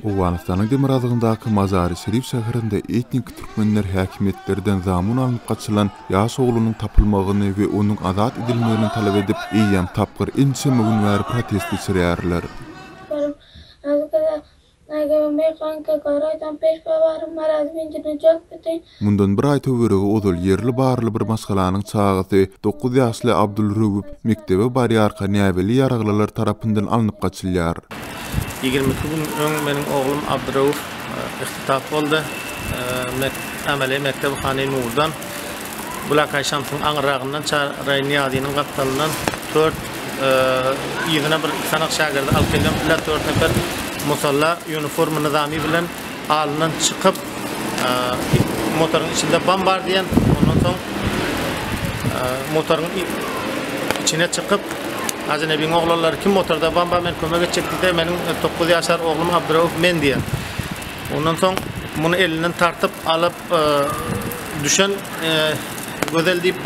Owganystanyň demirgazygyndaky Mazary-Şerif şäherinde etnik türkmenler häkimiýetlerden zamun alnyp gaçylan ýaş oglunyň tapylmagyny we onuň azat edilmegini talap edip, eýýäm tapgyr ençeme gün bäri protest geçirýärler. Mundan bir aý töweregi ozal ýerli barly bir maşgalanyň çagasy, dokuz ýaşly Abdul Röwüp mekdebe barýarka näbelli ýaraglylar tarapyndan alnyp gaçylýar. 22 gün öň meniň oglum Abduröwüp ihtitaf boldy. Ameliýa mekdebi Hany Nurdan. Gülakaý Şamsyň aňyrragyndan Çaryraý Nyýazynyň gapdalyndan tört yzyna bir iki sanak şägirdi alyp gelýän pille tört nefer musalla ýuniforma nyzamy bilen alyndan çykyp motoryň içinde bam bar diýen ondan soň motoryň içine çykyp Hajy Nebiň oglanlary kim motorda bam bar men kömek etjek diýse meniň 9 ýaşar oglum Abdyrauf men diýen. Ondan soň muny elinden tartyp alyp düşen Gözel diýip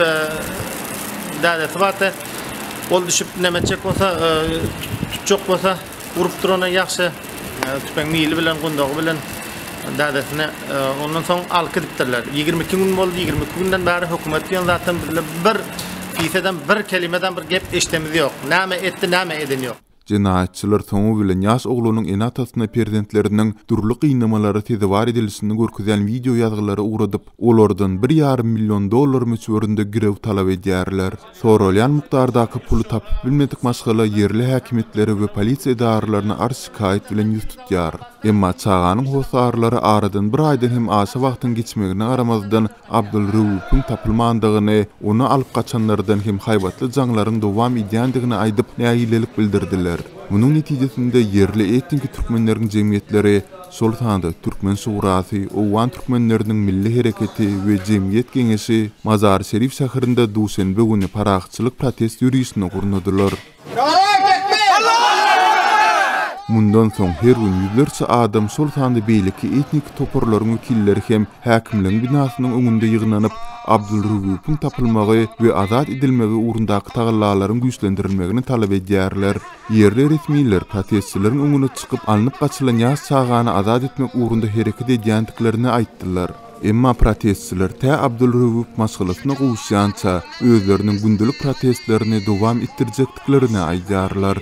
dädesi bardy. Ol düşüp neme etjek bolsa, tutjak bolsa, urup durana ýagşy tüpeň mili bilen, gundagy bilen dädesine ondan soň alyp gidipdirler. 22 gün boldy, 22 günden bäri hökümet diýen zatdan bizler bir piseden bir kelimeden bir gep eşidemiz ýok. Näme etdi, näme edeni ýok. Jenaýatçylar soňy bilen ýaş oglanyň ene-atasyna perzentleriniň dürli gynamalara sezewar edilişini görkezýän wideo ýazgylary ugradyp, olardan bir ýarym million dollar möçberinde girew talap edýärler. Soralýan mukdardaky puly tapyp bilmedik maşgala ýerli häkimiýetlere we polisiýa edaralaryna arz-şikaýat bilen ýüz tutýar. Emma çaganyň hossarlary aradan bir aýdan hem aşa wagtyň geçmegine garamazdan, Abdulrewupyň tapylmandygyny, ony alyp gaçanlardan hem haýbatly jaňlaryň dowam edýändigini aýdyp, nägilelik bildirdiler. Munuň netijesinde ýerli etniki türkmenleriň jemgyýetleri, şol sanda Türkmen şurasy, Owgan türkmenleriniň milli hereketi we Jemgyýet geňeşi Mazary-Şerif şäherinde duşenbe güni parahatçylyk protest ýörişini gurnadylar. Mundan soň her gün ýüzlerçe adam, şol sanda beýleki etniki toparlaryň wekilleri hem häkimligiň binasynyň öňünde ýygnanyp, Abdulrewupyň tapylmagy we azat edilmegi ugrundaky tagallalaryň güýçlendirilmegini talap edýärler. Ýerli resmiler protestçileriň öňüne çykyp, alnyp gaçylan ýaş çagany azat etmek ugrunda hereket edýändiklerini aýtdylar. Emma protestçiler tä Abdulrewup maşgalasyna gowuşýança, özleriniň gündelik protestlerini dowam etdirjekdiklerini aýdýarlar.